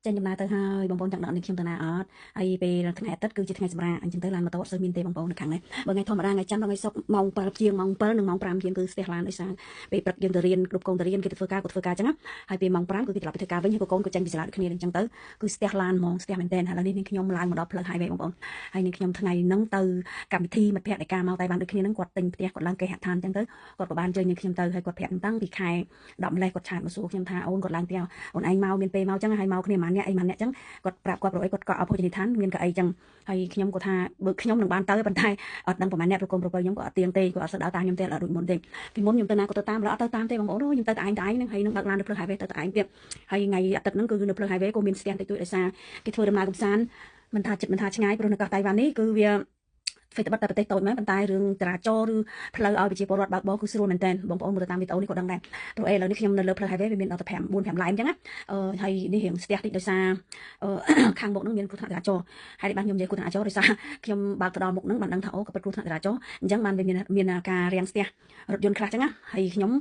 ចេញដំណើរទៅហើយបងប្អូនចង់ដឹងនេះខ្ញុំទៅណាអត់ហើយពេលថ្ងៃអាទិត្យគឺជាថ្ងៃសម្រាកអញ្ចឹងទៅឡានម៉ូតូអត់សូវមានទេបងប្អូននៅខាងនេះបើថ្ងៃធម្មតាថ្ងៃច័ន្ទដល់ថ្ងៃសុក្រម៉ោង7ជាងម៉ោង7និងម៉ោង5ជាងគឺស្ទះឡានដោយសារពេលព្រឹកយើងទៅរៀនគ្រប់កូនទៅរៀនគេទៅធ្វើការក៏ធ្វើការអញ្ចឹងណាហើយពេលម៉ោង5គឺគេត្រឡប់ទៅធ្វើការវិញហើយកូនក៏ចេញពីសាលាដូចគ្នាអញ្ចឹងទៅគឺស្ទះឡានហ្មងស្ទះមែនទែនឥឡូវនេះនាងខ្ញុំឡើងមកដល់ផ្លូវ highway បងប្អូនហើយនាងខ្ញុំថ្ងៃហ្នឹងទៅកម្មវិធីមិត្តភ័ក្តិដែលការមកតែបានដូចគ្នាហ្នឹងគាត់ទិញផ្ទះគាត់ឡើងគេហដ្ឋានអញ្ចឹងទៅគាត់ក៏បានជើញនាងខ្ញុំទៅហើយគាត់ប្រាប់តាំងពីខែ10ម្លេះគាត់ឆាតមកសួរខ្ញុំថាអូនគាត់ឡើងផ្ទះអូនឯងមកមានពេលមកអញ្ចឹងហើយមកគ្នាប៉ុន្មានអ្នកអីប៉ុន្មានអ្នកអញ្ចឹងគាត់ប្រាប់គាត់ប្រអីគាត់ក៏ឲ្យភោជនីយដ្ឋានមានកៅអីអញ្ចឹងហើយខ្ញុំក៏ថាបើខ្ញុំនឹងបានទៅប៉ុន្តែអត់ដឹងប្រហែលអ្នកប្រកុំប្រពៃខ្ញុំក៏អត់ទៀងទេគាត់អត់សូវដើរតាមខ្ញុំទេអត់ដូចមុនទេពីមុនខ្ញុំទៅណាក៏ទៅតាមឡើយអត់ទៅតាមទេបងប្អូនខ្ញុំទៅតែឯងតែឯងហ្នឹងហើយនឹងបើកឡាននៅផ្លូវ highway ទៅតែឯងទៀតហើយថ្ងៃអាទិត្យហ្នឹងគឺនៅផ្លូវ highway ក៏មានស្ទះតិចតួចដោយសារគេធ្វើដំណើរកម្សាន្តមិនថាចិត្តមិនថាឆ្ងាយព្រោះនៅកោះតៃវ៉ាន់នេះគឺវាធ្វើត្បិតតែប្រទេសតូចមែនប៉ុន្តែរឿងចរាចរណ៍ឬផ្លូវឲ្យប្រជាពលរដ្ឋបើកបរគឺស្រួលមែនតើបងប្អូនមើលទៅតាមវីដេអូនេះក៏ដឹងដែរព្រោះអេឥឡូវនេះខ្ញុំនៅលើផ្លូវ highway វាមានដល់ទៅ5 4 5ឡែមអញ្ចឹងណាអឺហើយនេះរៀងស្ទះតិចដោយសារអឺ ខាងមុខហ្នឹងមានគ្រោះថ្នាក់ចរាចរណ៍ហើយបានខ្ញុំនិយាយគ្រោះថ្នាក់ចរាចរណ៍ដោយសារខ្ញុំបើកទៅដល់មុខហ្នឹងបានដឹងថាអូក៏ពិតគ្រោះថ្នាក់ចរាចរណ៍អញ្ចឹងបានវាមានមានការរាំងស្ទះរថយន្តខ្លះអញ្ចឹងណាហើយខ្ញុំ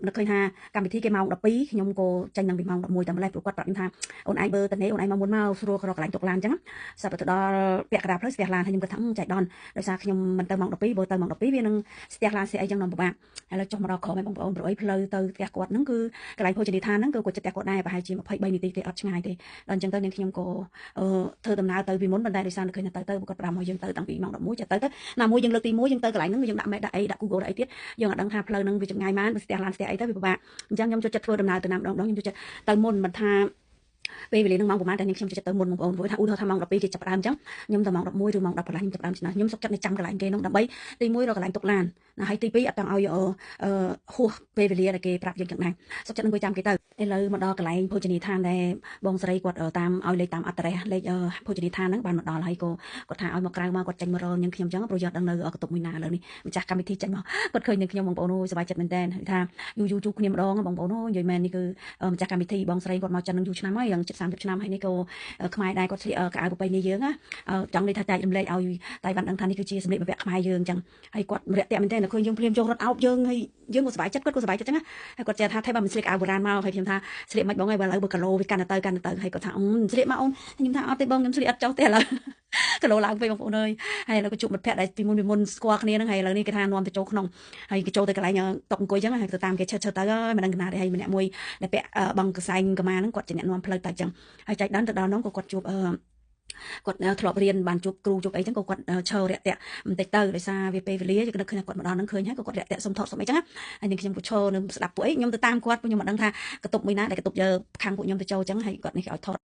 នឹកឃើញថាកម្មវិធីគេម៉ោង12ខ្ញុំក៏ចេញនឹងពីម៉ោង11តែម្លេះព្រោះគាត់ប្រាប់ខ្ញុំថាអូនឯងបើតនេអូនឯងមកមុនមកស្រួលក្រកន្លែងទុកឡានអញ្ចឹងស្រាប់តែទៅដល់ពាក់កណ្ដាលផ្លូវស្ទះឡានហើយខ្ញុំគាត់ថាចៃដន្យដោយសារខ្ញុំមិនទៅម៉ោង12បើទៅម៉ោង12វានឹងស្ទះឡានស្ទះអីចឹងនឹងពិបាកឥឡូវចុះមកដល់ក្រោមឯងបងប្អូនព្រោះអីផ្លូវទៅផ្ទះគាត់ហ្នឹងគឺកន្លែងភោជនីយដ្ឋានហ្នឹងគឺគាត់ចិត្តផ្ទះគាត់ដែរប្រហែលជា23នាទីទេអត់ឆ្ងាយទេដល់អញ្ចឹងទៅនាងខ្ញុំក៏អឺធ្វើដំណើរទៅពីមុនប៉ុន្តែដោយសារឃើញថាទៅទៅគាត់ផ្ដាំឲ្យយើងទៅតាំងពីម៉ោង11ចាទៅទៅណាមួយយើងលើកទី1យើងទៅកន្លែងហ្នឹងយើងដាក់មេដាក់អីដាក់ Google ដាក់អីទៀតយើងអត់ដឹងថាផ្លូវហ្នឹងវាចម្ងាយម៉ានស្ទះឡានស្ទះអីទៅវាពិបាកអញ្ចឹងខ្ញុំចូលចិត្តធ្វើដំណើរទៅណាម្ដងម្ដងខ្ញុំចូលចិត្តទៅមុនមិនថាពេលវេលានឹងម៉ោងប្រហែលតែខ្ញុំចូលចិត្តទៅមុនបងប្អូនព្រោះថាឧទាហរណ៍ថាម៉ោង12គេចាប់ផ្ដើមអញ្ចឹងខ្ញុំទៅម៉ោង11ឬម៉ោង10កន្លះខ្ញុំចាប់ផ្ដើមឆ្នាំខ្ញុំសុខចិត្តនៅចាំកន្លែងគេនោះដើម្បីទី1រកកន្លែងទុកឡានណាហើយទី2អត់ចង់ឲ្យអឺហួសពេលវេលាដែលគេប្រាប់យើងចឹងដែរសុខចិត្តនឹងអង្គុយចាំគេទៅឥឡូវមកដល់កន្លែងភោជនីយដ្ឋានដែលបងស្រីគាត់តាមឲ្យលេខតាមអត្តរេសលេខភោជនីយដ្ឋានហ្នឹងបានមកដល់ហើយក៏គាត់ថាឲ្យមកក្រៅមកគាត់ចេញមករញខ្ញុំចឹងព្រោះយកដឹងនៅកន្ទប់មួយណាឥឡូវនេះម្ចាស់កម្មវិធីចេញមកគាត់ឃើញនឹងខ្ញុំបងប្អូនអូយសប្បាយចិត្តមែនតើថាយូរយូរជួបគ្នាម្ដងបងប្អូនអូយនិយាយមែននេះគឺម្ចាស់កម្មវិធីបងស្រីគាត់មកចិននឹងយូរឆ្នាំហើយយ៉ាងជិត30ឆ្នាំហើយនេះក៏ខ្មែរដែរគាត់ស្លៀកកៅអៅប្រពៃណីយើងណាចង់និយាយថាចែករំលែកឲ្យតៃវ៉ាន់ដឹងថានេះគឺជាសម្លៀកបំពាក់ខ្មែរយើងចឹងហើយគាត់រាក់ទាក់មែនតើឃើញយើងភ្លាមចូលរត់អោបយើងហើយយើងក៏សប្បាយចិត្តគាត់ក៏សប្បាយចិត្តចឹងណាហើយគាត់ចេះថាថៃបើមិនស្លៀកអាវបុរាណមកហើយខ្ញុំថាស្លៀកមិនបងហើយបើឥឡូវបើគីឡូវាកាន់តែទៅកាន់តែទៅហើយគាត់ថាស្លៀកមកអូនខ្ញុំថាអត់ទេបងខ្ញុំស្លៀកអត់ចុះទេឥឡូវគីឡូឡើងពេកបងប្អូនអើយហើយឥឡូវក៏ជួបមិត្តភក្តិដែលពីមុនពីមុនស្គាល់គ្នាហ្នឹងហើយឥឡូវនេះគេថានាំទៅចូលក្នុងហើយគេចូលទៅកន្លែងតុកអង្គុយចឹងហើយទៅតាមគេឆិតឆិតទៅហើយមិនដឹងកណាទេហើយម្នាក់មួយដែលពាក់បងកសែងកម្មាហ្នឹងគាត់ជាអ្នកនាំផ្លូវទៅចឹងហើយចែកដល់ទៅដល់នោះក៏គាត់ជួបអឺគាត់ធ្លាប់រៀនបានជួបគ្រូជួបអីចឹងក៏គាត់ឈររាក់ទាក់បន្តិចទៅដោយសារវាពេលវេលាយើងនឹកឃើញគាត់មកដល់ហ្នឹងឃើញហើយក៏គាត់រាក់ទាក់សុំថតសុំអីចឹងណាហើយនឹងខ្ញុំក៏ឈរនៅស្ដាប់ពួកអីខ្ញុំទៅតាមគាត់ខ្ញុំមិនដឹងថាកន្ទប់មួយណាដែលកន្ទប់យើខាងពួកខ្ញុំទៅចូលចឹងហើយគាត់នេះគេឲ្យថត